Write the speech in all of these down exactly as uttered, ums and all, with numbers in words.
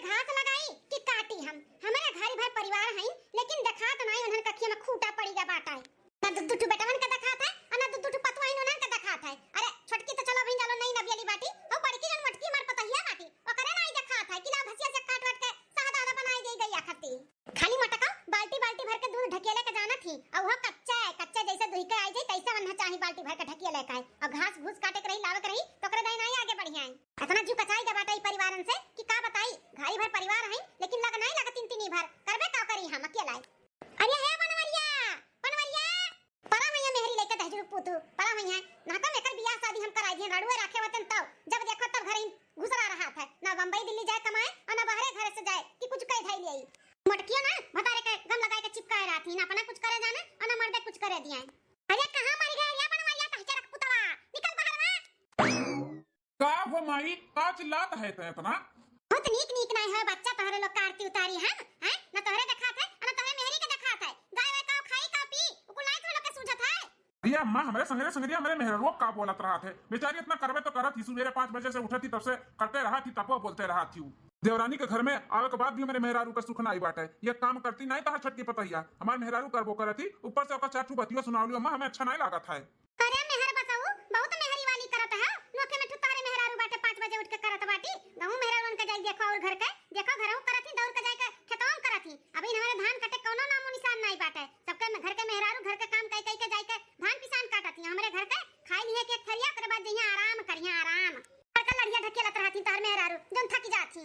घास लगाई कि काटी हम? हमरे घरी भर परिवार हईन, लेकिन देखात नाई उन्हन कखिया में खूटा पड़ी गा बाटा है। ना दू दू ठो बेटवन के देखात है, और ना दू दू ठो पतोहिन उन्हन के देखात है। अरे छोटकी तो चलो अभी जालो नई नबियली बाटी, और बड़की जन मोटकी हमार पतोहिया बाटी, ओकरे नाई देखात है कि लाओ घसिया से काट वाट के सहदा उहदा बनाई दे गइया खत्ती। खाली मटका बाल्टी बाल्टी भर के दूध ढकेले के जानत ही, और वो कच्चा है, कच्चा जैसे दुहि के आई जाई तैसे वन्हा चाही बाल्टी भर के ढकेले का है। और घास भूस काटे के रही, लावे के रही, तो ओकरे दाई नाई आगे बढ़िया है। इतना जीव कचाई गा बाटे ई परिवारन से कि का बताई, घरी भर परिवार है, लेकिन लग नाई लगत तीन तीन भर, करबे का करी हम अकेला। अरे हे बनवरिया, बनवरिया, परा मैया मेहरी लेके दहजुर पूतू, परा मैया, ना तो एकर बियाह शादी हम कराई दिए, रड़ुए रखे वतन तब, जब देखो तब घर ही घुसरा रहा था, ना बम्बई दिल्ली जाए कमाए और ना बाहरे घर से जाए कि कुछ कह धाई ले। मोटकियो ना भतारे के गम लगाए के चिपकाए रहत ही, ना अपना कुछ करे जाना और ना मर्दे कुछ करे दिया। अरे कहाँ मर गए रे बनवरिया तहचरक पुतवा, निकल बाहर में। का हो माई, का चिल्लात है तै इतना? बहुत नीक नीक नाई है बच्चा, तोहरे लोग का आरती उतारी हम, हैं? ना तोहरे देखात है, ना तोहरे मेहरी के देखात है। गाय वाय का खाई का पी, उ कुल नाई तोहरे लोग के सूझत है। अरे अम्मा, हमरे संगरे संगरे हमरे मेहररुआ का बोलत रहत है? बेचारी इतना करबे तो करत ही, सुबेरे पाँच बजे से उठत ही, तब से करते रहत ही, तबो बोलते रहत ही। देवरानी के घर में आवे के बाद भी हमरे मेहरारू का सुख नाई बाटे। ये काम करती नाई तहार छोटकी पतोहिया, हमार मेहरारू करबो करत ही, ऊपर से ओकर चार ठू बतियो सुनावली, अम्मा हमें अच्छा नाई लागत है। अरे मेहर बसाऊ, बहुत मेहरी वाली करत है। नोखे में ठुतारे मेहरारू बाटे, पाँच बजे उठ के करत बाटी। गहूँ मेहरारू उनके जाई देखो और घर के, देखो घरहू करत ही, दौड़ के जाए के खेतवा में करत ही। अभी हमारे धान कटे कौनो नामो निशान नाई बाटे। सबके घर के मेहरारू घर के काम कई कई के जाए के धान पिसान काटत ही। हमरे घर के खाई लिए के थरिया, ओकरे बाद जइया आराम करिया आराम। बड़का लड़िया ढकेलत रहत ही तोहर मेहरारू, जौन थकी जात ही।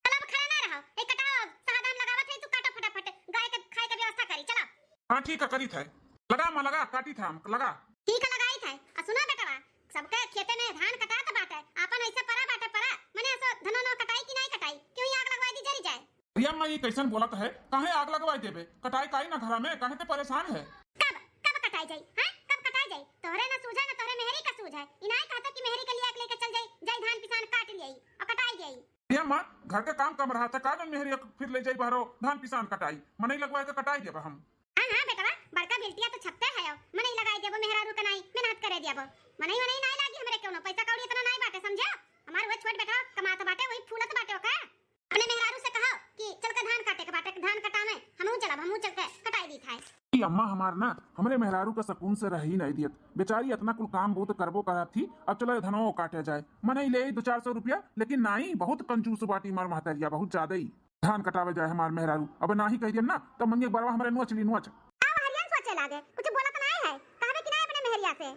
चलो अब खड़ा ना रहो, एक कटाओ, सहदाम लगावत है, तू काटो फटाफट, गाय के खाए के व्यवस्था करी, चलो। हाँ ठीक है, करी थे। लगा अम्मा, लगा, काटी थे हम, लगा। ठीक है, लगाई थे। आ सुना बेटवा, सबके खेते में धान कटात बाटे, आपन ऐसे परा बाटे परा, मने ऐसे धनो न कटाई कि नहीं कटाई, क्यों ही आग लगवाई दी जरी जाए। अरे अम्मा, ये कैसन बोलत है, काहे आग लगवाई देबे, कटाई काई ना घरा में, काहे ते परेशान है? कब, कब कटाई जाई, हाँ, कब कटाई जाई? तोहरे ना सूझे ना तोहरे मेहरी का सूझे, इनाई कहता कि मेहरी के लिए आग लेके चल जाई, जाई धान पिसान काट लियाई और कटाई जाई। अरे अम्मा, घर के काम कम रहा था, का जन मेहरी फिर ले जाई बाहरो, धान पिसान कटाई, मनई लगवाए के कटाई देबा हम। हाँ, हाँ, बेटवा, बड़का बिल्टिया तो छपते है, मनई लगाई देबो, मेहरारू के नाई, मेहनत करे देबो। मनई, मनई नाई लागी हमरे कौनो, पैसा कौड़ी इतना नाई बाटे, समझो? हमार वो छोट बेटा कमात बाटे, वही फूलत बाटे ओका। अपने मेहरारू से कहो कि चल के धान काटे के बाटे, धान कटावे, हमहू चलब, हमहू चल के कटाई दी थाई। ई अम्मा हमार ना, हमरे मेहरारू का सुकून से रही नाई दियत। बेचारी इतना कुल काम बहुत करबो करत थी, अब चलो धनवा काटे जाए। मनई ले दो चार सौ रुपया, लेकिन नाई, बहुत कंजूस बाटी मार महतरिया, बहुत ज्यादा ही। धान कटावे जाए हमार मेहरारू। अब नाही कह दियन ना, तब मंगे बरवा हमरे नोच ली नोच। का हरियन सोचे लागे? कुछ बोलत नाही है। कहबे कि नाही अपने मेहरिया से?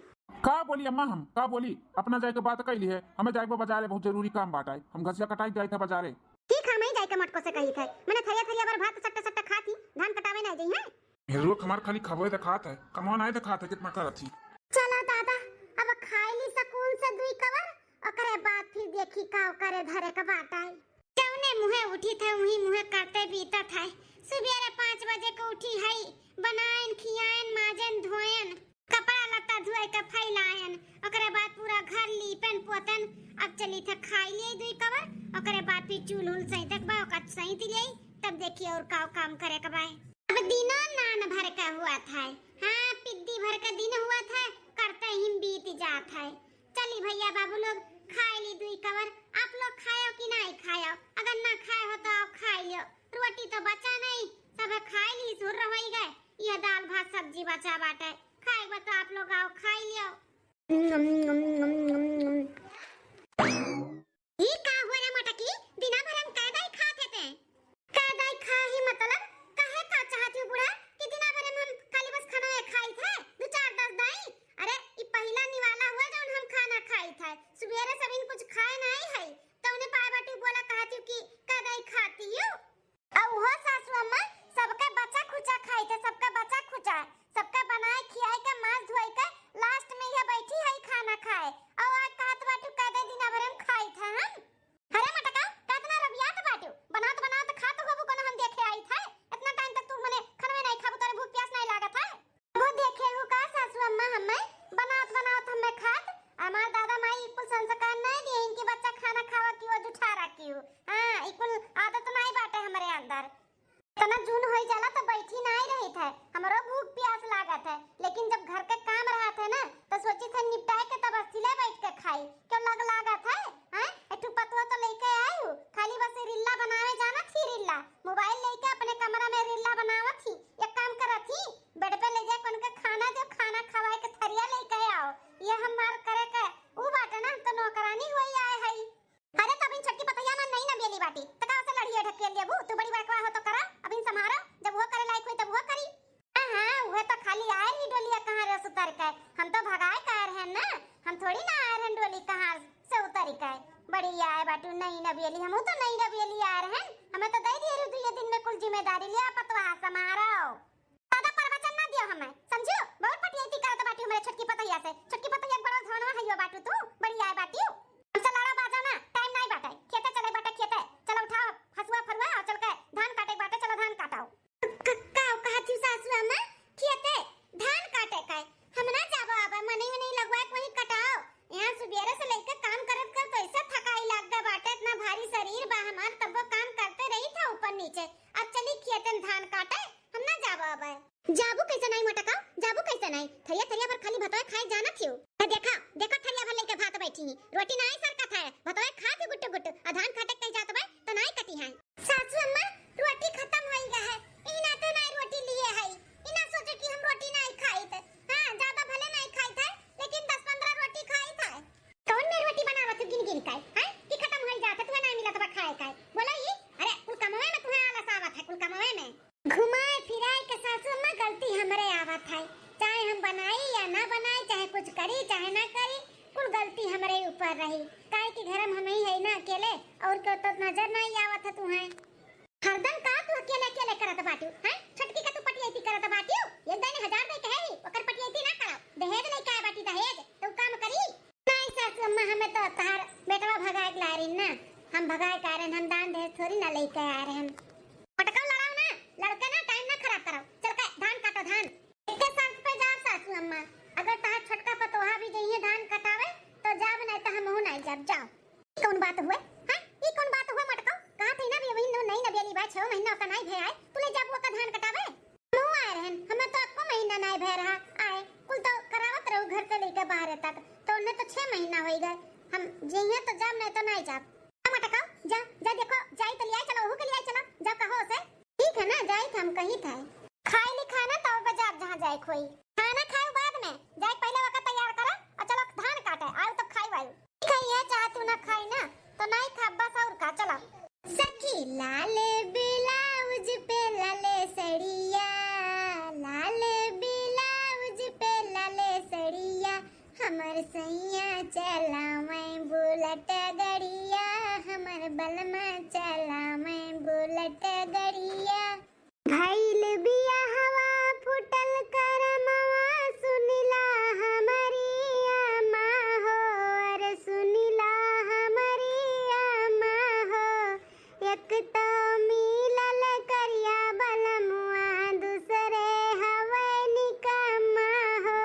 का बोली अम्मा हम? का बोली? अपना जाए के बात कैली है। हमें जाए के बा बाजारे, बहुत जरूरी काम बाटे। हम घसिया कटाई जाए थे बाजारे। ठीक है, मैं जाए के मटको से कही थे। मने थरिया थरिया भर भात सट्टा सट्टा खाती, धान कटावे नाही जाई है। मेहरुआ हमार खाली खबरे देखात है, कमवा नाही देखात है, कितना करत ही। चला दादा, अब खाई ली सुकून से दुई कवर, ओकरे बाद फिर देखी का करे धरे के बाटे। जौने मुहे उठी थे, वही मुहे करते बीतत है। सुबेरे पाँच बजे के उठी है, बनायन, खियायन, माजन, धोयन, कपड़ा लत्ता धोए के फैलायन, ओकरे बाद पूरा घर लीपन पोतन। अब चली थे खाई लिए दुई कवर, ओकरे बाद फिर चूल्ह उल सैंतक बा, ओका सैंत लिए, तब देखी और का काम करे के बा। अब दिनो नान भर का हुआ था, हाँ, पिद्दी भर का दिन हुआ था, करते ही बीत जात है। चली भैया बाबू लोग, खाए ली दुई कवर। आप लोग खायो कि नाही खायो? अगर ना खाए हो तो आओ खाए लियो। रोटी तो बचा नाही, सब खाए ली, सुर होई गए। यह दाल भात सब्जी बचा बाटे, खाए बा तो आप लोग आओ खाए लियो। ई का हुआ रे मोटकी, दिना भर हम कै दाई खात है ते? कै दाई खा ही मतलब, कहे का चाहत हूँ बूढ़ा कि दिना भर में हम खाली बस खाना ये खाई थे, दो चार दस दाई? अरे, ई पहिला निवाला हुआ जौन हम खाना खाई थे। सुबेरे से अभी कुछ खाए नाही है, तो उन्हें पाए बाटी बोला कहत हूँ कि कै दाई खाती हूँ। अउ हो सासू अम्मा, सबके बचा खुचा खाई थे, सबके बचा खुचा, सबके बनाए खियाए के, मांस धोए के, last में यह बैठी है खाना खाए। अउ आज कहत बाटू कै दाई दिना भर हम खाई थे हम। अरे मटका, का इतना रबियात बाटू? बनात बनात खात होबू कोनो हम देखे आई थे। इतना time तक तू मने खनवे नाही खाबू, तोरे भूख प्यास नाही लागत है? वो देखे हूँ का सासू अम्मा, हमें बनात बनात हमें खात, हमार दादा माई ई कुल संस्कार नाही दिए इनकी बच्चा खाना खावा की वो जुठा रखी हूँ। हाँ, ई कुल आदत नाही बाटे हमरे अंदर। इतना जून होई जाला तो बैठी नाही रही थे, हमरो भूख प्यास लागत है, लेकिन जब घर के काम रहत है ना, तो सोची थे निपटाए के तब सिले बैठ के खाई। क्यों लग लागत है? हैं? एक ठो पतवा तो लेके आई हूँ, खाली बस रिल्ला बनावे बेली, हमहू तो नई रबेली आए रहन, हमें तो दे दिए रही दुइये दिन में कुल जिम्मेदारी, लिया पतोहा समारो। ज्यादा प्रवचन ना दियो हमें, समझियो? बहुत पटियाई करत बाटी हमरे छोटकी पतोहिया से। छोटकी पतोहिया के बड़ा धनवा हइयो बाटू तू, बड़ी आए बाटियो। हमसे लड़ा बाजा ना, टाइम नाई बाटे, खेते चले बाटे खेते। चलो उठाओ हसुआ फरुआ और चल के धान काटे बाटे, चलो धान काटाओ। क-, का कहत हूँ सासू अम्मा? खेते धान काटे का? हम ना जाबो, अब मनई वनई लगवा के वहीं कटाओ। यहाँ सुबेरे से लेके काम करत करत तो ऐसा थकाई लाग गए बाटे, इतना भारी शरीर बा हमार, तब वो काम करते रही था ऊपर नीचे। अब चली खेते में धान काटे, हम ना जाबो अब। जाबू कैसे नाई मटकाओ, जाबू कैसे नाई? थरिया थरिया भर खाली भतवे खाए जानत हियो। आ देखा, देखा थरिया भर लेके भात बैठी ही, रोटी नाई सरकत है, भतवे खात ही गुट्टू गुट्टू, आ धान काटे कहीं जात बा तो नाई कटी है। सासू अम्मा, रोटी खत्म होई गा है, ई नाते नाई रोटी लिए है, ई ना सोचे कि हम रोटी नाई खाइत। हाँ, ज्यादा भले नाई खाइत है, लेकिन दस पन्द्रह रोटी खाइत है। कौन में रोटी बनावत हो गिन गिन के, हैं? कि खत्म होई जात है, तुहे नाई मिलत बा खाए का? बोलो ई, अरे कुल कमवे में तुहे आलस आवत है, कुल कमवे में। घुमाए फिराए के सासू अम्मा गलती हमरे आवत है, चाहे हम बनाई या ना बनाई, चाहे कुछ करी चाहे ना करी, कुल गलती हमरे ऊपर रही, काहे कि घर में हम ही है ना अकेले, और केहू तो नजर नाई आवत है तुहे। हरदम का तू अकेले अकेले करत बाटू, हैं? छोटकी का तू पटियाती करत बाटू, एक दाने हजार दे कहे ही, ओकर पटियाती ना करब, दहेज लेके आए बाटी दहेज, तो काम करी। नहीं सासू अम्मा, हमें तो तहार बेटवा भगाए के ला रही ना, हम भगाए के आ रहे, हम दान दहेज थोड़ी ना लेके आ रहे हम। पटकाओ लड़ाओ ना, लड़के ना टाइम ना खराब कराओ, चल के धान काटो धान। एके शर्त पे जाओ सासू अम्मा, अगर तहार छोटका पतोहा भी जइहे धान कटावे तो जाब, नहीं तो हमहू नहीं जाब, जाओ। ई कौन बात हुए? हाँ, ई कौन बात हुए मटकाओ? कहा थी ना भी वही नो नई नबेली बा, छह महीना ओका नाई भे आए, तू ले जाबू ओका धान कटावे? हमहू आए रहन, हमें तो एको महीना नाई भे रहा आए, कुल तो करावत रहू घर से लेके बाहर तक, तो उन्हें तो छह महीना होई गए। हम जइहे तो जाब, नहीं तो नाई जाब। जा मटकाओ, जा, जा देखो, जाई तो ले आई चलो, ओहू के ले आई चलो, जा कहो से। ठीक है ना, जाई हम कही था। खाई ली खाना तब बाजार जहाँ जाए खोई। खाना खाओ बाद में, जाए पहले वका तैयार करा और चलो धान काटे, आऊ तब खाई वाई। ठीक है, ये चाह तू ना खाई ना, तो नाई खाब बस और का, चलो। सखी लाले ब्लाउज पे लाले सड़िया, लाले ब्लाउज पे लाले सड़िया, हमर सैया चलावे बुलेट गड़िया, हमर बलमा चलावे बुलेट गड़िया। भइल बियाहवा फूटल करमवा, सुनिला हमरी अम्मा हो, अरे सुनिला हमरी अम्मा हो। एक तो मिलल करिया बलमुआ, दूसरे हवे निकम्मा हो।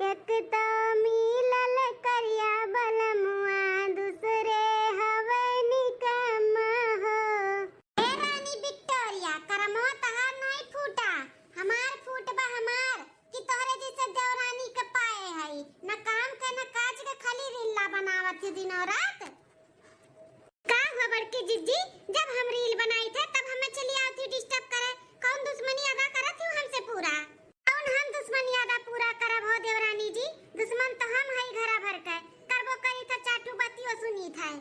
एक तो मिलल करिया बलमुआ, दूसरे हवे निकम्मा हो। ए रानी विक्टोरिया, करमवा तहार नाई फूटा, हमार फूट बा हमार, कि तोहरे जैसे देवरानी के पाए हई, न काम के न काज के, खाली रीला बनावत ही दिनों रात। का हुआ बड़की जिज्जी, जब हम रील बनाई थे तब हमें चली आवत ही disturb करे, कौन दुश्मनी अदा करत ही हमसे पूरा? कौन हम दुश्मनी अदा पूरा करब हो देवरानी जी, दुश्मन तो हम हई घरा भर के, करबो करी थे चाटू बतियो सुनी थे।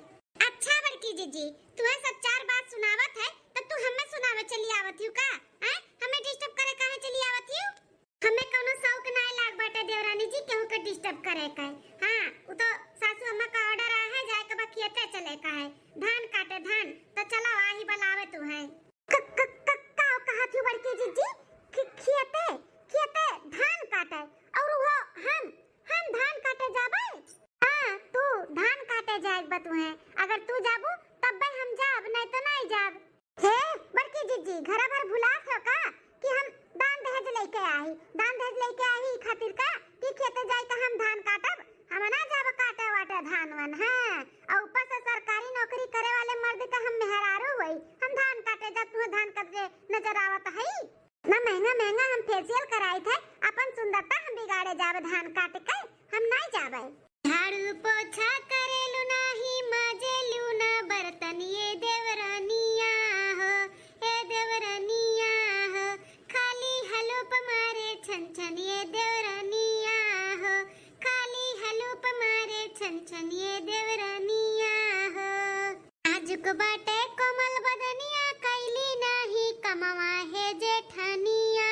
अच्छा बड़की जिज्जी, तुहे सब चार बात सुनावत है तो तू हमें सुनावे चली आवत ही का? हैं? हमें disturb करे काहे चली आवत ही? हमें कौनो शौक नाय लाग बाटे देवरानी जी केहू के disturb करे का। हाँ, उ तो सासू अम्मा का order आए है, जाए के बा खेते चले का है, धान काटे धान, तो चलो आही बुलावे तुहे। क-, क-, क-, का कहत हूँ बड़की जिज्जी? खि-, खेते, खेते धान काटे, और वो हम, हम धान काटे जाबे? हाँ, तू धान काटे जाए बा तुहे, अगर तू जाबू तब्बे हम जाब, नहीं तो नहीं जाब। हे बड़की जिज्जी, घरा भर भुलात हो का कि हम दान दहेज लेके आही? दान दहेज लेके आही ई खातिर का कि खेते जाई त हम धान काटब? हम ना जाब काटे वाटे धान वन, हाँ। और ऊपर से सरकारी नौकरी करे वाले मर्द का हम मेहरारू होई, हम धान काटे जाब, तुहे धान काटे नजर आवत हई? ना महंगा महंगा हम facial कराई थे, अपन सुंदरता हम बिगाड़े जाब धान काट के, हम नहीं जाबे। झाड़ू पोछा करेलू नाही, माजेलू ना बर्तन ये देवरानिया हो, ए देवरानिया हो। खाली हलोप मारे छन छन ये देवरानिया हो, खाली हलोप मारे छन छन ये देवरानिया हो। नाजुक बाटे कोमल बदनिया, कैली नाही कमवा हे जेठानिया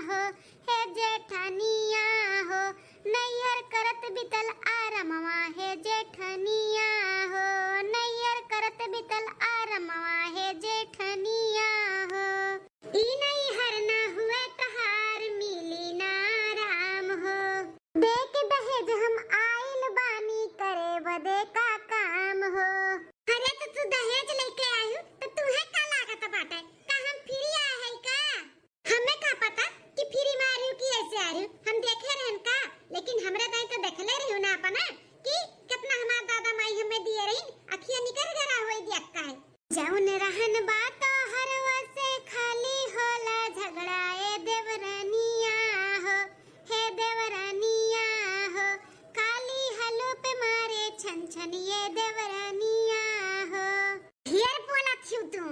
हो, हे जेठानिया हो। नैहर करत बितल आरामवा हे जेठानिया हो, नैहर करत बितल जौन रहन बा तोहर वसे खाली होला झगड़ा ए देवरनिया हो, हे देवरनिया हो। खाली हलुप मारे छन छन ए देवरनिया हो। ढेर बोलत हिउ तू।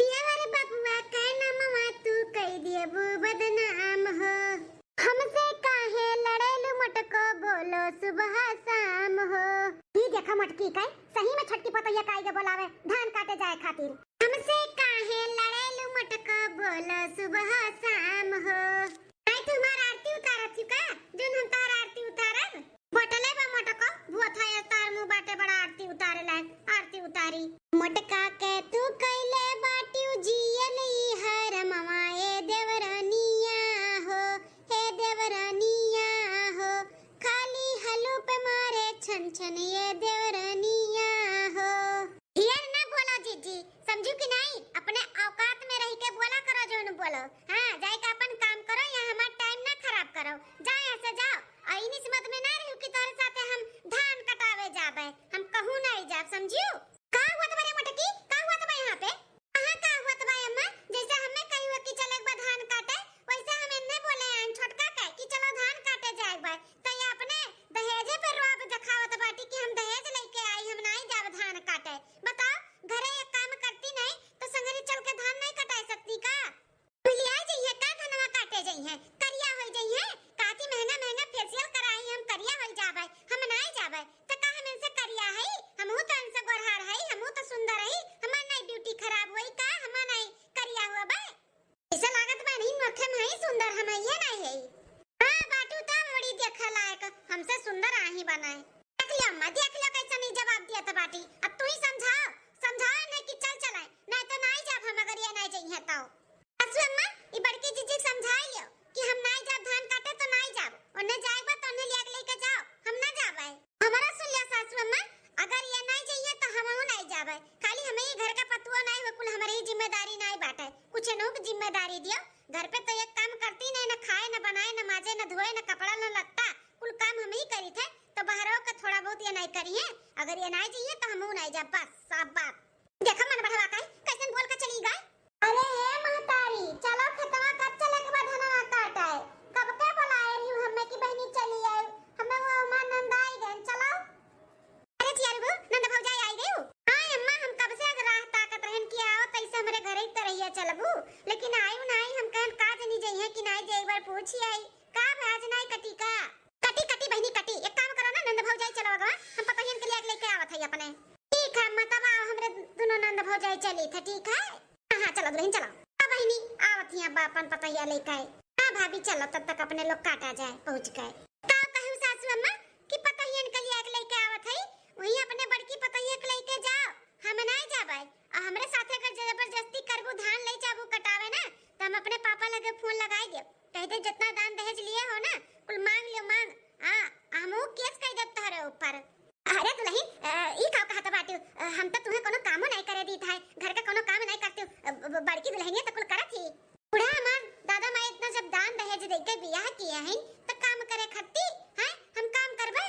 देवर बबुआ के नमवा तू कई देबू बदनाम हो। हमसे काहे लड़ेलू मोटको, बोलो सुबह शाम हो। ई देखा मोटकी के, सही में छोटकी पतोहिया काई के बोलावे धान काटे जाए खातिर। हमसे काहे लड़ेलू मोटको, बोलो सुबह शाम हो। आई तू हमार आरती उतारत हिउ का, जौन हम तोहर आरती उतारब? बटले बा मोटको, बुआ था ये तार मुंह बाटे बड़ा आरती उतारे लायक, आरती उतारी। मोटका के तू कैले बाटिउ जियल ई हरमवा ए देवरनिया हो, हे देवरनिया हो। खाली हलुप मारे छन छन ए देवरनिया हो। ढेर ना बोलो जीजी, समझू कि नहीं? अपने औकात में रह के बोला करो जौन बोलो। हाँ, जाए के अपन काम करो, यहाँ हमार टाइम ना खराब करो। जाओ यहाँ से जाओ। और इनिस मत में ना रहू कि तोहरे साथे हम धान कटावे जाबे। हम कहूँ नहीं जाब, समझियो? का हुआ तुम्हारे मोटकी? का हुआ तुम्हारे यहाँ पे? कहाँ का हुआ तुम्हारे अम्मा? जैसे हमें कही हुआ कि चले एक बार धान काटे, वैसे हम इन्ने बोले हैं छोटका के कि चलो धान काटे जाए एक बार। तो ये अपने दहेजे पे रुआब देखावत बाटी कि हम दहेज लेके आई, हम नहीं जाब धान काटे। बताओ, घरे एक काम करती नहीं तो संगरी चल के धान नहीं कटाई सकती का? भुलिया जइहे का धनवा काटे जइहे, करिया होई जइहे, काकी महंगा महंगा फेशियल कराई, हम करिया होई जाबे, हम नाई जाबे, त का हम इनसे करिया हई? हमहू त इनसे गोरहार हई, हमहू त सुंदर हई, हमार नाई ब्यूटी खराब होई का, हमार नाई करिया होबे? ऐसा लागत बा नहीं नोखे में हई सुंदर, हम ये नाई हई। हाँ, बाटू त बड़ी देखे लायक, हमसे सुंदर आही बनाए। देख लियो अम्मा, देख लियो कैसन ई जवाब दियत बाटी। अब तू ही समझाओ, समझाओ नहीं कि चल चले, नहीं तो नाई जाब हम अगर ये नाई जइहे तो। सासू अम्मा, ई बड़की जीजी के समझाई लियो कि हम नाई जाब धान काटे तो नाई जाब, ओन्ने जाए बा तो ओन्ने लिया के लेके जाओ, हम ना जाबे। हमारा सुन लिया सासू अम्मा, अगर ये नाई जइहे तो हमहू नाई जाबे। खाली हमें ही घर का पतुआ नाई हो, कुल हमारे ही जिम्मेदारी नाई बाटे, कुछ इनहू के जिम्मेदारी दियो। घर पे तो एक काम करती नहीं, न खाए, न बनाए, न माजे, न धोए, न कपड़ा, न लत्ता, कुल काम हम ही करी थे, तो बहरवा के थोड़ा बहुत ये नाई करिहे। अगर ये नाई जइहे तो हमहू नाई जाब, बस साफ बात। देखा मन बढ़वा का है, कैसन बोल के चली गए। अरे हे महतारी, चलो खेतवा कब चले के बा धनवा काटे? कब के बोलाए रही हमें कि बहिनी चली आए, हमें वो हमार नंदाई गए, चलो। अरे चियारू बहू, नंद भौजाई आई गई हो? हाँ अम्मा, हम कब से अगर राह ताकत रहन कि आओ तैसे हमरे घरे ही तरहिया चलबू, लेकिन आयु नाई, हम कहन का जनी जइहे कि नाई जे एक बार पूछी आई, का भाज नाई कटी का? कटी, कटी बहिनी, कटी। एक काम करो ना, नंद भौजाई चलो अगवा, हम पतोहियन के लिए लेके आवत हई अपने। ठीक है अम्मा, तब आओ, हमरे दुनो नंद भौजाई चली थे, ठीक है? हाँ, हाँ, चलो दुलहिन, चलो। हाँ बहिनी, आवत ही अब अपन पतोहिया लेके आए। हाँ भाभी, चलो, तब तक अपने लोग काटा जाए, पहुँच गए। का कहू सासू अम्मा कि पतोहियन के लिए लेके आवत हई, वहीं अपने बड़की पतोहिया के लेके जाओ, हम नाई जाबे। आ हमरे साथे अगर जबरदस्ती करबू, धान ले जाबू कटावे ना, तो हम अपने पापा लगे फोन लगाई देब। कह दे, "जितना दान दहेज लिए हो ना, कुल मांग लियो, मांग। आ, हमहू केस कह देब तोहरे ऊपर।" अरे दुलहिन, अ, ई का कहत बाटिउ? अ, हम तो तुहे कोनो कामो नहीं करे दीत है, घर का कोनो काम नहीं करतिउ। अ, ब-, ब-, बड़की दुलहिनिया तो कुल करत ही। बूढ़ा हमार दादा माई इतना जब दान दहेज दे के बियाह किए हैं, तो काम करे खत्ती, हैं? हम काम करबे?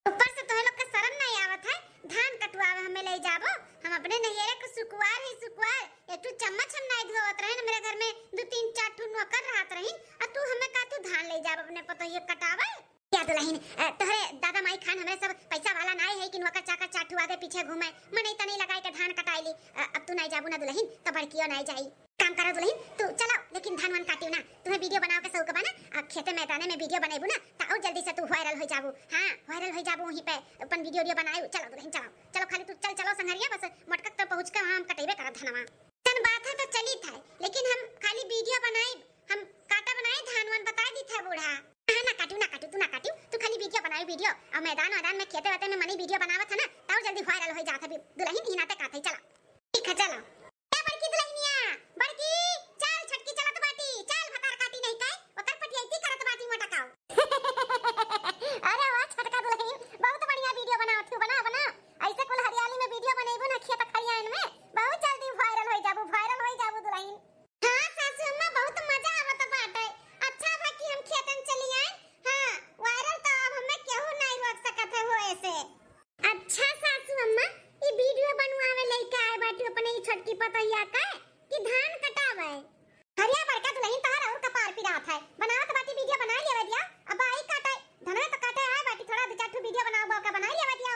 ऊपर से तोहे लोग के शरम नहीं आवत है, धान कटवावे हमें ले जाबो। हम अपने नैहरे के सुकुवार ही सुकुवार, एक ठो चम्मच हम नहीं धोवत रहे, हमरे घर में दो तीन चार ठो नौकर रहत रही, आ तू हमें का तू धान ले जाब अपने पतोहिए कटावे? क्या दुलहिन, अ, तोहरे दादा माई खान हमरे सब पैसा वाला नाई है कि नौकर चाकर चार ठो आगे पीछे घूमे, मनई तनई लगाए के धान कटाई ली। अ, अब तू नाई जाबू ना दुलहिन, तो बड़कियो नाई जाई। काम करो दुलहिन, तू चलो, लेकिन धान वान काटियो ना, तुम्हें वीडियो बनावे के शौक बा ना, आ खेते मैदाने में वीडियो बनेबू ना, तो और जल्दी से तू वायरल हो जाबू। हाँ, वायरल हो जाबू वहीं पे, अपन वीडियो वीडियो बनाए। चलो दुलहिन, चलो, चलो, खाली तू चल, चलो संघरिया, बस मोटका तो पहुँच के वहाँ हम कटेबे करब धनवा। तन बात है तो चली था, लेकिन हम खाली वीडियो बनाए, हम काटा बनाए, धान वान बताए दी था बूढ़ा। हाँ, ना काटू, ना काटू, तू ना काटू, तू खाली वीडियो बनाए, वीडियो। और मैदान वैदान में, खेते वेते में मनई वीडियो बनावत है ना, तो और जल्दी वायरल हो जात है दुलहिन, ई नाते काटे, चला। ठीक है, चला। ए बड़की दुलहिनिया, बड़की, चल, छोटकी चलत बाटी, चल, भतार काटी नहीं काए, ओकर पटियाइती करत बाटी मोटकाऊ। अरे वाह, छोटका दुलहिन, बहुत बढ़िया वीडियो बनावत हूँ, बना, बना। ऐसे कुल हरियाली में वीडियो बनेबू ना, खेत खरियान में, बहुत जल्दी वायरल हो जाबू, वायरल हो जाबू दुलहिन। हाँ सासू अम्मा, बहुत मजा आवत बाटे। अच्छा भा कि हम खेतन चली आए। हाँ, वायरल तो अब हमें केहू नहीं रोक सकत है होए से। अच्छा सासू अम्मा, ई वीडियो बनवावे लइका आए पतोहिया का कि धान कटावे। अरे बड़का दुलहिन, तोहर और कपार पिरात है। बनावत बाटी, video बनाइ लेवे दिया। अब आई काटे, धनवे तो काटे आए बाटी, थोड़ा दो चार ठो video बनाओ, बाओ का बनाइ लेवे दिया।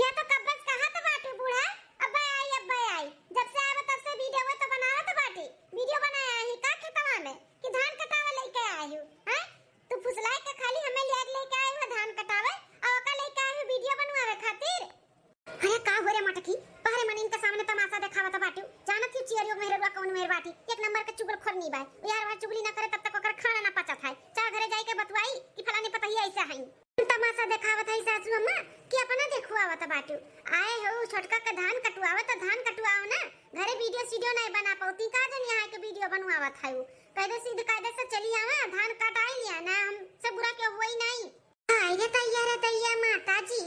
यह तो कब्बे से कहत बाटू बूढ़ा, अब्बे आई, अब्बे आई। जब से आवे तब से video वो तो बनावत बाटी। Video बनाए आई का खेतवा में कि धान कटावे लेके आई हूँ, हैं? तू फुसलाए के खाली हमें ले लेके आई हूँ धान कटावे, और ओका लेके आई हूँ video बनवावे खातिर। अरे का हो रे मटकी, तोहरे मनिन के सामने तमाशा देखावत बाटू। जानत ही चियरियो मेहररुआ कौन मेहर बाटी, एक नंबर के चुगलखोरनी बा। यार वहाँ चुगली ना करे तब तक ओकर खाना ना पचत है। चाहे घरे जाई के बतुआई कि फलानी पतहिया ऐसा है। तमाशा देखावत है सासू अम्मा कि अपना देखुआवत बाटू। आए हो छोटका के धान कटुआवे तो धान कटुआओ ना, घरे video सीडियो नहीं बना पौती का जन यहाँ के video बनवावत है। कायदे सीधे कायदे से चली आवा, धान कटाई लिया ना, हम सब बुरा क्यों हुआ ही नहीं। हाय रे दैया रे दैया माता जी,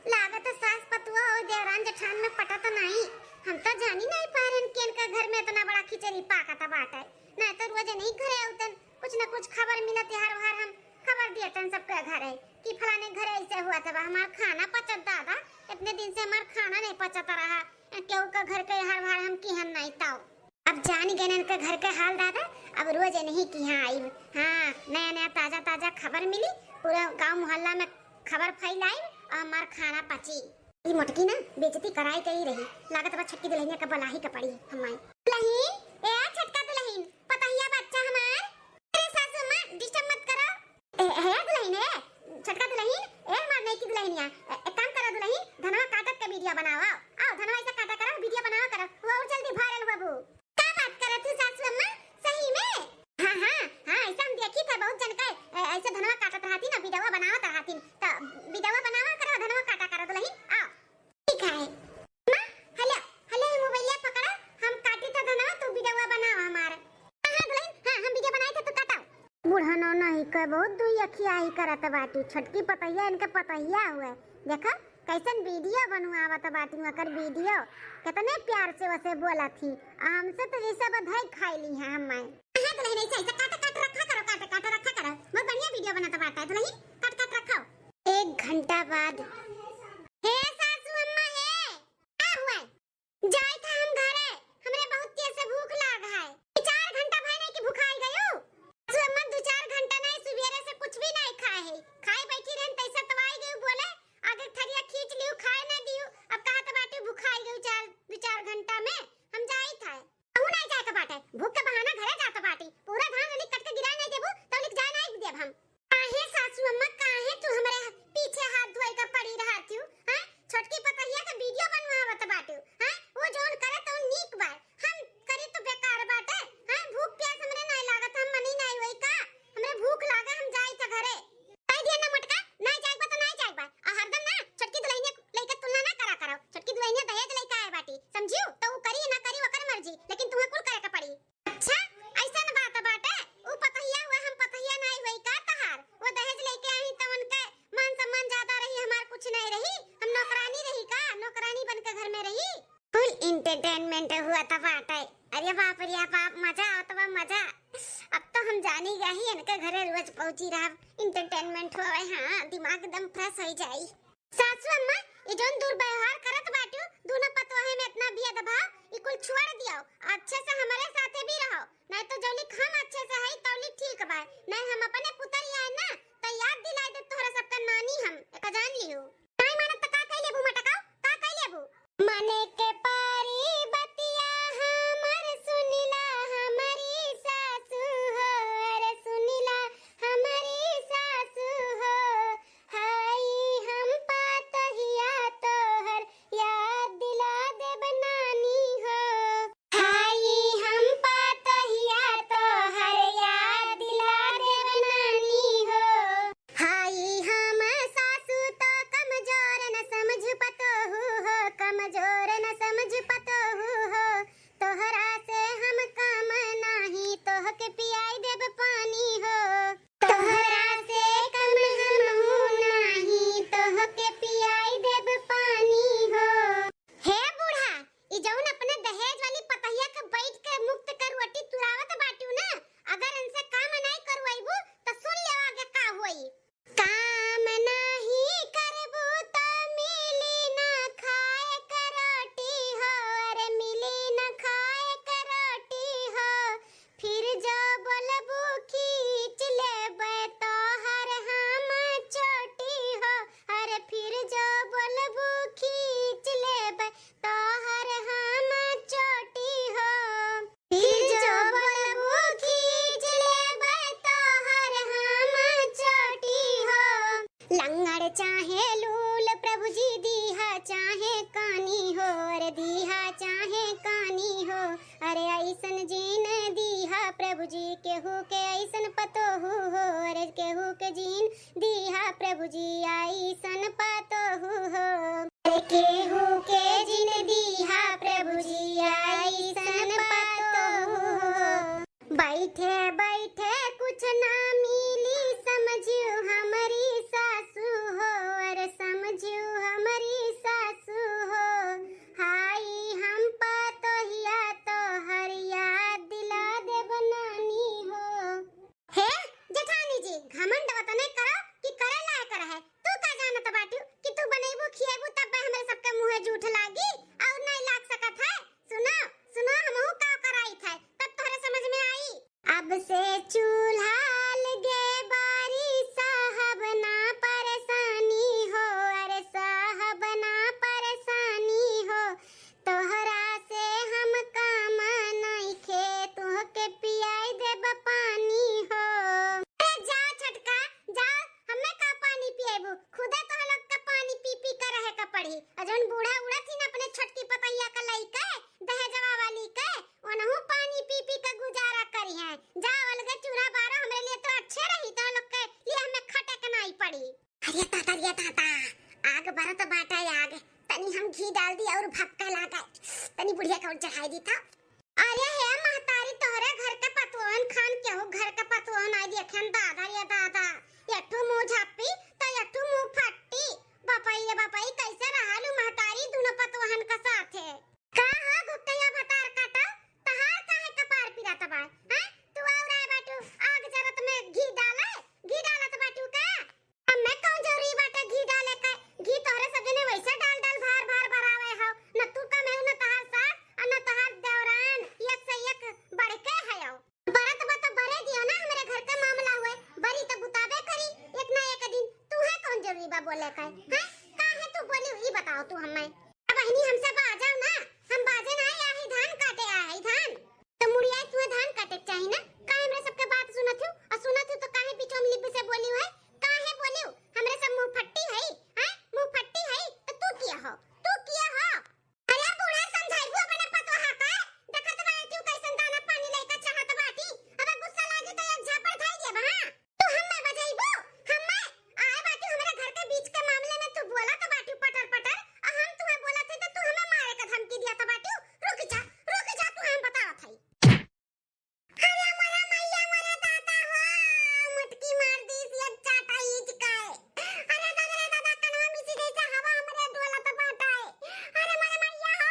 लागत सास पतुआ और देवरान जेठान में पटत नाई। हम तो जानी नाई पारन कि इनका घर में इतना बड़ा खिचड़ी पाकत बाटे। ना तो रोज नहीं घरे आउतन, कुछ न कुछ खबर मिलत यार वार हम खबर दियतन सबके घरे कि फलाने घरे ऐसे हुआ था, हमार खाना पचत दादा, इतने दिन से हमार खाना नहीं पचत रहा, केहू का घर के यार वार हम किहन नहीं ताऊ। अब जानी गए इनके घर के हाल दादा, अब रोज इन्हीं की यहाँ आइब। हाँ, नया नया ताजा ताजा खबर मिली, पूरा गांव मोहल्ला में खबर फैलाइब और हमार खाना पची। ई मोटकी ना बेइज्जती कराई के ही रही, लागत बा छोटकी दुल्हनिया का बलाही का पड़ी हमार। दुल्हन, ए छोटका दुल्हन, पतहिया बच्चा हमार। अरे सासू माँ, disturb मत करो। ए, ए दुल्हन, ए छोटका दुल्हन, ए हमार नई की दुल्हनिया, ए, एक काम करो दुल्हन, धनवा काटत के video बनाओ, आओ, आओ धनवा ऐसा काटा करो, video बनावा करो, वो और जल्दी viral हुआ बू। का बात करत हूँ सासू अम्मा, सही में? हाँ, हाँ, हाँ, ऐसा हम देखी था बहुत जन का, ए, ऐसे धनवा काटत रहती ना, video बनावत रहती, तो video बनावा करो, धनवा काटा करो दुल्हन, आओ। ठीक है। माँ, हेलो, हेलो, ये मोबाइलिया पकड़ा, हम काटी था धनवा, तू video बनावा हमार। हाँ, हाँ, दुल्हन, हाँ, हम video बनाई थे, तू काटा। बूढ़ा नौना ही के बहुत दुई अखिया ही करत बाटी, छोटकी पतहिया इनके पतहिया हुए। देखा, कैसन video बनवावत बाटी, ओकर video। कितने प्यार से वसे बोलत ही, आ हमसे तो जैसे बधाई खाई ली है हम। हाँ, दुल्हन, ऐसे, ऐसे काट, काट रखा करो, काट, काट रखा करो। बहुत बढ़िया video बनत बाटे, दुल्हन, काट, काट रखो। एक घंटा बाद। हे सासू अम्मा, हे, का हुआ? जाई था हम घरे, हमरे बहुत तेज से भूख लाग है। ई चार घंटा भय नहीं कि भुखाई गयो। सासू अम्मा दो चार घंटा नहीं, सुबेरे से कुछ भी नहीं खाए है। खाए बैठी रहन तैसे तवाई गयो बोले, आगे थरिया खींच लियो, खाए ना दियो। अब कहा तो बाटी भुखाई गयो चार, दो चार घंटा में हम जाई था। कहूँ नहीं जाए के बाटे, भूख के बहाना घरे जात बाटी। पूरा धान अनिक कट के गिराए नहीं देबू, तो अनिक जाए नहीं देब हम। काहे सासू अम्मा, काहे तू हमरे पीछे हाथ धोए के पड़ी रहत हूँ, हैं? छोटकी पतहिया के video बनवावत बाटू, हैं? वो जौन करे तौन नीक बा, हम करी तो बेकार बाटे, हैं? भूख प्यास हमरे नाय लागत, हम मनी नाय होई का? हमरे भूख लागे, हम जाई त घरे। कह दिया ना मोटका, नाय जाइबा तो नाय जाइबा, आ हरदम ना छोटकी दुल्हनिया लइके तुलना ना करा करो, छोटकी दुल्हनिया दहेज लइके आए बाटी, समझियो? तो उ करी ना करी ओकर मर्जी, लेकिन तुहे कुल करे के पड़ी। अच्छा, ऐसन बात बाटे, उ पतहिया हुआ, हम पतहिया नाई हुई का तहार? वो दहेज लेके आई तो उनके मान सम्मान ज्यादा रही, हमार कुछ नहीं रही, हम नौकरानी रही का? नौकरानी बन के घर में रही? Full entertainment हुआ था बाटे। अरे बाप रे बाप, मजा आवत बा मजा। अब तो हम जानी गई इनके घरे रोज पहुंची रहब, entertainment होवे, हाँ, दिमाग एकदम fresh हो जाई। सासू अम्मा, ई जौन दुर्व्यवहार करत बाटू, दूनो पतोहे में इतना भेदभाव, ई कुल छोड़ दियो, अच्छे से हमरे साथे भी रहो, नहीं तो जौलिक हम अच्छे से हई, तौलिक ठीक बा, नहीं हम अपने पुतरी आए ना, तो याद दिलाई दे तोहरा सबके नानी हम, एका जान लियो। नहीं मानत तो का कह लेबू मटकाओ, का कह लेबू? माने के पारी बतिया हमर सुनिला, हमरी सासू हो, अरे सुनिला, हमरी सासू हो, हाई हम पतहिया तोहर याद दिला देब नानी हो। हाई हम पतहिया तोहर याद दिला देब नानी हो। हाई हम सासू तो कम अरे अइसन जीन दीहा प्रभु जी, केहू के अइसन पतोहू हो। अरे केहू के जीन दीहा प्रभु जी, अइसन पतोहू हो। अरे केहू के जीन दीहा प्रभु जी, अइसन पतोहू हो। बैठे बैठे कुछ ना मिली, समझियो हमरी सासू हो। अरे समझियो हमरी सासू हो। हाई हम पतोहिया तोहर याद दिला देब नानी हो। हे जेठानी जी, घमंड ओतने करो कि करे लायक रहे। तू का जानत बाटू कि तू बनैबू खियैबू तब हमरे सबके मुँहे जूठ लागी और नहीं लाग सकत है। सुनो, सुनो, हमहू का कराई थे, तब तोहरे समझ में आई। अब से चूल्हा अलगे बारी, साहब ना परेशानी हो। अरे साहब ना परेशानी हो, तोहरा से हम काम नइखे, तोहके पियाई देब पानी हो। अरे जा छोटका, जा, हमें का पानी पिएबू? खुदे तोह लोग के पानी पी पी के रहे के पड़ी। और जौन बूढ़ा उड़त ही ना अपने छोटकी पतैया के लइके, दहेजवा वाली के, ओनहू पानी पी पी के गुजारा करी हैं। जा अलगे चूल्हा बारो, हमरे लिए तो अच्छे रही, तोह लोग के लिए हमें खटे के नाई पड़ी। अरे ताता, रे ताता, आग बरत बाटे आग, तनी हम घी डाल दी और भक्का लागे, तनी बुढ़िया का चढ़ाई दी था। अरे हे महतारी, तोहरे घर के पतोहन खान केहू घर के पतोहन आई देखेन दादा, रे दादा, एठू मुँह झापी तो एठू मुँह फट्टी। बपई रे बपई, कैसे रहलू महतारी दुनो पतोहन के साथे? का हो घुटैया भतार काटल, तहार काहे कपार पिरात बा? हैं? तू और आए बाटू आग जरत में घी डाले, घी डालत बाटू का? हमें कौन जरूरी बाटे घी डाले के? घी तोहरे सब जने वैसे डाल डाल भार भार भरावे हो। न तू कम है, न तहार सास, और न तहार देवरान, एक से एक बढ़ के है हो। बरत बा तो बरे दियो ना, हमरे घर का मामला हुए, बरी तो बुताबे करी एक ना एक दिन। तू है कौन जरूरी बा बोले का? हैं? काहे तू बोली, ई बताओ तू हमें। अब बहिनी हमसे बाजो ना, हम बाजे ना आए, आही धान काटे आए, धान। तो मुड़िया तुहे धान काटे के चाही ना, काहे हमरे सबके बात सुनत हूँ, और सुनत हूँ तो काहे पीछे में लिप से बोली है, काहे बोली? हमरे सब मुंह फट्टी है, हैं? मुंह फट्टी है, तो तू किया हो, तू किया हो? अरे बूढ़ा, समझाइबू अपने पतोहा का? देखत बाटी कैसन दाना पानी लइका चाहत बाटी। अब गुस्सा लागी तो एक झापड़ खाई देब, हाँ? तू हम्मे बजाइबू? हम्मे? आए बाटी हमरे घर के बीच के मामले में तू बोलत बाटी पटर पटर, आ हम तुहे बोलत है तो तू हमें मारे का धमकी दिया तो बाटी। रुक जा, रुक जा, तू हम बतावत है। अरे मोरा मैया, मोरा दादा हो, मुटकी मार दी सी एक चाटा ईज का है। अरे दादा रे दादा, कनवा मिसी जैसे हवा हमरे डोलत बाटे। अरे मोरा मैया हो।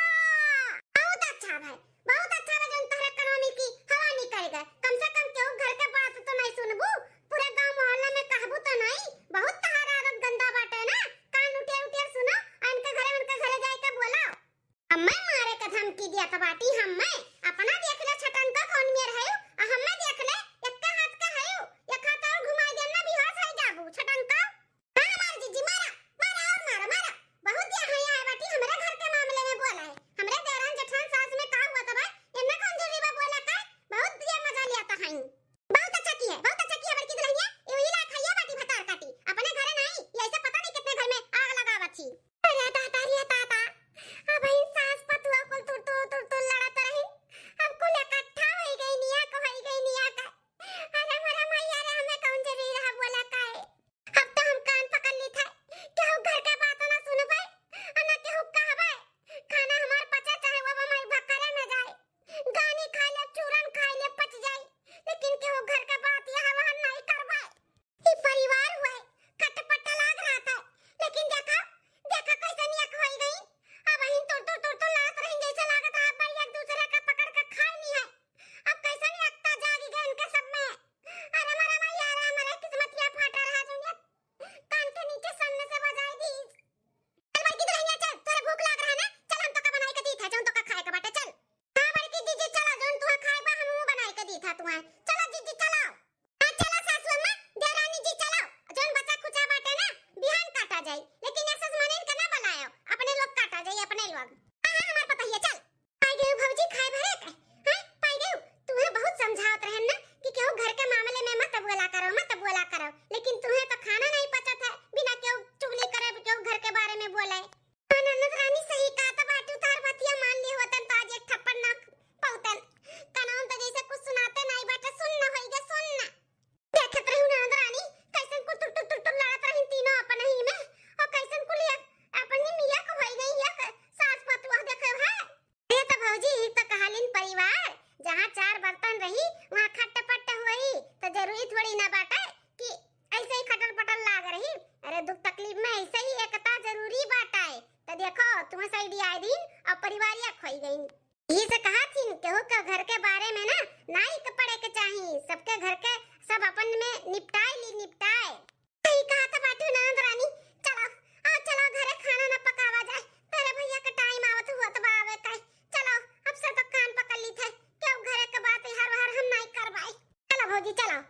बहुत अच्छा भाई, बहुत अच्छा बा जौन तोहरे कनवा मिसी हवा निकल गए। कम से कम केहू घर के बात तो नहीं सुनबू, पूरे गांव मोहल्ला में कहबू तो नहीं। बहुत तहार आदत गंदा बाटे ना, कान उठिया उठिया सुनो, आ इनके घरे उनके घरे जाए के बोला। हम्मे मारे के धमकी दिया त बाटी, हम्मे? अपना देख ले छटन का कौन मेर है, आ हम्मे देख ले, एक्का हाथ का है, एक हाथ और घुमाई देना, बेहोश है जाबू छटन का। हाँ, मार जीजी, मारा, मारा और मारा, मारा। बहुत यहाँ आए बाटी, हमरे घर के मामले में बोला है। हमरे देरान जेठान सास में का हुआ त भाई, इन्ना कौन जरूरी बा बोला का? बहुत दिया मजा लिया त है। बहुत अच्छा की है, बहुत अच्छा की है बड़की दुल्हनिया। ये वही लायक है, ये बाटी भतार काटी। अपने घरे नहीं, ये ऐसे पता नहीं कितने घर में आग लगावत थी। अरे ताता, रे ताता, अब ई सास पतुआ कुल तुरतुर तुरतुर लड़त रही। अब कुल इकट्ठा होई गई निया को, होई गई निया का। अरे मोरे मैया रे, हमें कौन जरूरी रहा बोला काहे? अब तो हम कान पकड़ ली था, केहू घर के बात ना सुनबे, और ना केहू कहबे। खाना हमार पचा चाहे वो हमारी भक्करे में जाए। गानी खाई ले, चूरन खाई ले, पच जाई, लेकिन केहू घर के बात यहाँ वहाँ नहीं करबे। ई परिवार हुए, कटपट लाग रहा था, लेकिन देखा, देखा कैसे नियक होई गई। अब हिन तुर तुर तुर तुर लागत रही, जैसे लागत रहा भाई एक दूसरे का पकड़ के खाए नहीं है। अब कैसे नियकता जागी गए इनके सब में। अरे मरा भैया रे, हमारे किस्मतिया फाटा रहा जो नियत कान के नीचे सन्न से बजाई दी। चल बड़की दुल्हनिया चल, तोरे भूख लाग रहा ना, चल हम तोका बनाई के दी था, जौन तोका खाए के बाटे, चल। हाँ बड़की जीजी चला, जौन तुहा खाए बा हम वो बनाई के दी था तुहा। चला जीजी चला। हाँ चला सासू अम्मा, देवरानी जी चला, जौन बचा खुचा बाटे ना बिहान काटा जाई, लेकिन ऐसा माने इनके ना बुलायो, अपने लोग काटा जाई, अपने लोग। हाँ हाँ हमार पतहिया चल। पाई गयो भौजी खाए भरे के, हैं? पाई गयो? तुहे बहुत समझावत रहन ना कि केहू घर के मामले में मत बोला करो, मत बोला करो, लेकिन तुहे तो खाना नहीं पचत है बिना केहू चुगली करे, केहू घर के बारे में बोले। हाँ ननद रानी सही कहत बाटू, तार बतिया मान लिए होतन तो आज एक थप्पड़ ना पौत बारे में ना नाई के पड़े के चाही। सबके घर के सब अपन में निपटाए ली, निपटाए। सही कहा था बाटू ननद रानी। चलो, आओ चलो घरे खाना ना पकावा जाए, तेरे भैया के टाइम आवत हुआ तो आवे का। चलो, अब से तो कान पकड़ ली थे, क्यों घरे के बात हर हर हम नाई करवाई। चलो भौजी चलो,